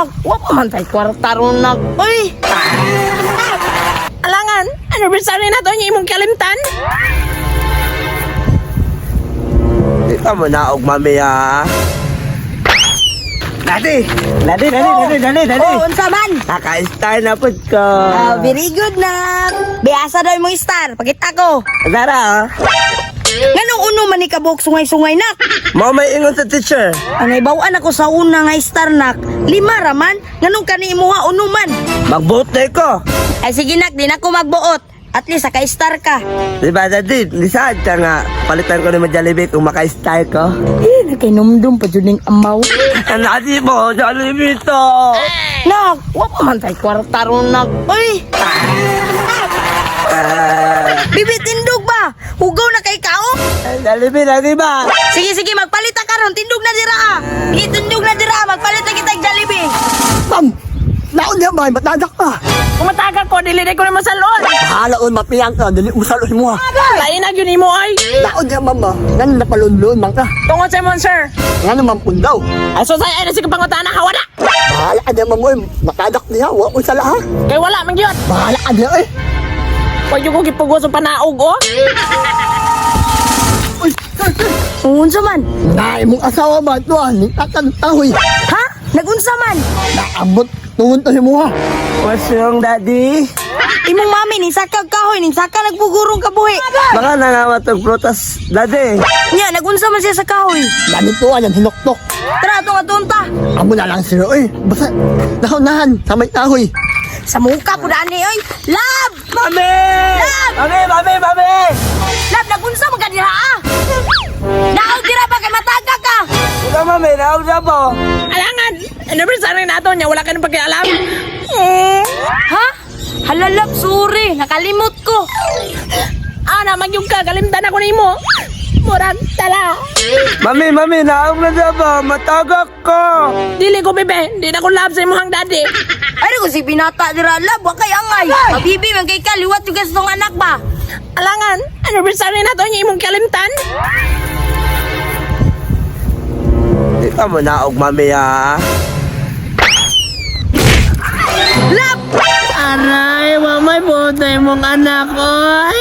Nak, wa pa man tay kwarta ron, nak. Uy! Alangan, anniversary na to niya imong kalimtan. Di ka mo naog, mami, ha? Daddy! Daddy, daddy, daddy, daddy, daddy! Oh, unsa man? Naka-star na pud ko. Ah, very good na. Biasa daw imong star. Pakita ko. Zara, oh. Nganong uno man ni kabuok sungay-sungay, nak? Mao may ingon sa teacher. Ang ibawaan ako sa una nga star, nak. Lima raman. Nganong kani imuha uno man? Magbuot na ko. Ay sige nak, di na ko magbuot. At least saka star ka. Di ba, daddy? Lisaad ka nga. Palitan ko ni Jollibee kung maka-star ko. Eh, nakainomdom pa jud ning amaw. Ang daddy mo, Jollibee to! Nak, wa pa man tay kwarta ron, nak. Uy, Ah, bibi, tindog ba? Hugaw na kay kao? Jollibee, lagi ba? Sige, sige, magpalit ta karon. Tindog na dira ah. Sige, tindog na dira ah. Magpalit na kita og Jollibee. Ma'am, naon niya ba? Matadak ka. Kumatagal ko, dili na ko na masalon. Bahala on, mapiyang ka. Dali mo salon mo ha. Lain na gyud nimo ay. Naon niya, ma'am ah. Nga napalunlun man ka. Tungod sa imong sir. Nga naman pundaw. Ay so say ay na sige pangutana hawa na. Bahala ka niya, ma'am. Oy. Matadak niya. Wa ko sala ha. Kay wala man gyud. Bahala ka niya eh. Wa gyud ko gipugos sa panaog oh. Uy, sir, sir. Unsa man? Na, imong asawa ba ito ah? Nagtakan tahoy. Ha? Nagunsa man? Naabot. Tungod to si Muha. What's wrong, daddy? Imong mami ning sakag kahoy, ning saka nagpugurong kabuhi. Baka nangawat og prutas, daddy. Nya, nagunsa man siya sa kahoy. Ganito ah, yan hinuktok. Tara, atong atunta. Amo na lang sir, oy. Basta, nahunahan sa may tahoy. Sa muka po dani oy. Love! Mami! Mami, mami, mami! Love, nagunsa man ka dira ah. Naog dira ba kay mataga ka? Ikaw, mami, naog na po. Alangan, anniversary na to niya wala ka nang pakialam. Ha? Hala, love, sorry. Nakalimot ko. Ana man gyud ka kalimtan ako nimo. Murag tala. Mami, mami, naog na siya ba? Matagak ko. Dili ko bebe, di na ko love sa imong daddy. Ay, ko si binata dira, love, wa kay angay. Mabibi man kay ka, liwat yung tong anak ba? Alangan, anniversary na to niya imong kalimtan. Di ka mo naog, mami, ha? Love! Aray, mamay po mong anak oy.